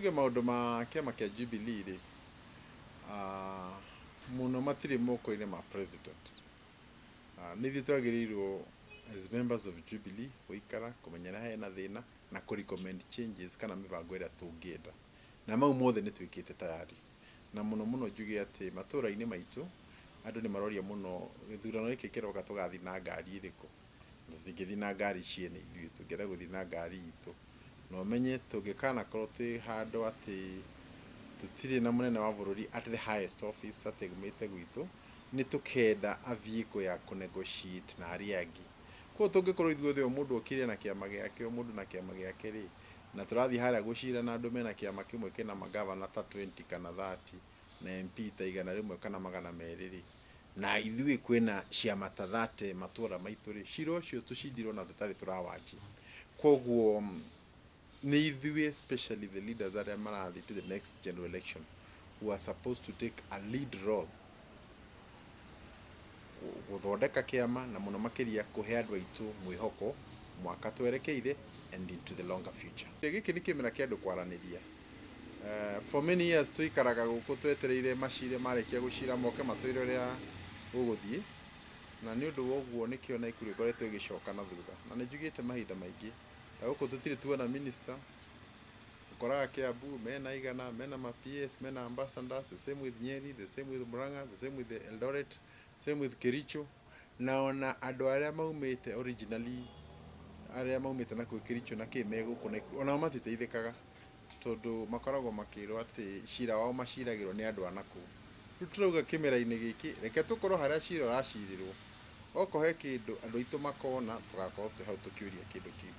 Tuge maũndũ ma kĩama kĩa Jubilee rĩ, mũno matirĩ moko-inĩ ma president. Nĩ ithuĩ twagĩrĩirwo as members of Jubilee gũikara kũmenya harĩa hena thĩna na kũ recommend changes kana mĩbango ĩrĩa tũngĩenda. Na mau mothe nĩ twĩkĩte tayari. Na mũno mũno njuge atĩ matũra-inĩ maitũ andũ nĩ maroria mũno gĩthurano gĩkĩ kĩroka tũgathiĩ na ngari ĩrĩkũ. Na tũtingĩthiĩ na ngari ciene ithuĩ, tũngĩenda gũthiĩ na ngari itũ. Na ũmenye tũngĩkanakorwo twĩ handũ atĩ tũtirĩ na mũnene wa bũrũri at the highest office atĩ aumĩte gwitũ, nĩ tũkenda a vehicle ya kũ negotiate na arĩa angĩ. Koguo tũngĩkorwo ithuothe o mũndũ okire na kĩama gĩake, o mũndũ na kĩama gĩake rĩ, na tũrathiĩ harĩa gũcira na andũ mena kĩama kĩmwe kĩna mangavana ta 20 kana 30 na MP ta 100 kana 200 rĩ, na ithuĩ kwĩna ciama ta 30 matũra maitũ rĩ, cira ũcio tũcindirwo na tũtarĩ tũrawanjia. Koguo nĩ ithuĩ especially the leaders arĩa marathiĩ to the next general election who are supposed to take a lead role gũthondeka kĩama na mũno makĩria kũhe andũ aitũ mwĩhoko mwaka twerekeire and into the longer future. Gĩkĩ nĩ kĩmera kĩa andũ kwaranĩria. For many years tũikaraga gũkũ twetereire macire marĩkia gũcira moke matwĩre ũrĩa gũgũthiĩ, na nĩ ũndũ wa ũguo nĩkĩo Naikuru ĩkoretwo ĩgĩcoka na thutha. Na nĩ njugĩte mahinda maingĩ ta gũkũ tũtirĩ tuona minister, ũkoraga Kiambu mena igana, mena ma PS, mena ambassadors, the same with Nyeri, the same with Murang'a, the same with Eldoret, same with Kericho. Na ona andũ arĩa maumĩte originally arĩa maumĩte na kũu Kericho na kĩ me gũkũ Naikuru onao matiteithĩkaga tondũ makoragwo makĩrwo atĩ cira wao maciragĩrwo nĩ andũ a nakũu. Rĩu tũrauga kĩmera-inĩ gĩkĩ reke tũkorwo harĩa cira ũracirĩrwo, okorwo he kĩndũ andũ aitũ makona tũgakorwo twĩ hau tũkĩũria kĩndũ kĩu.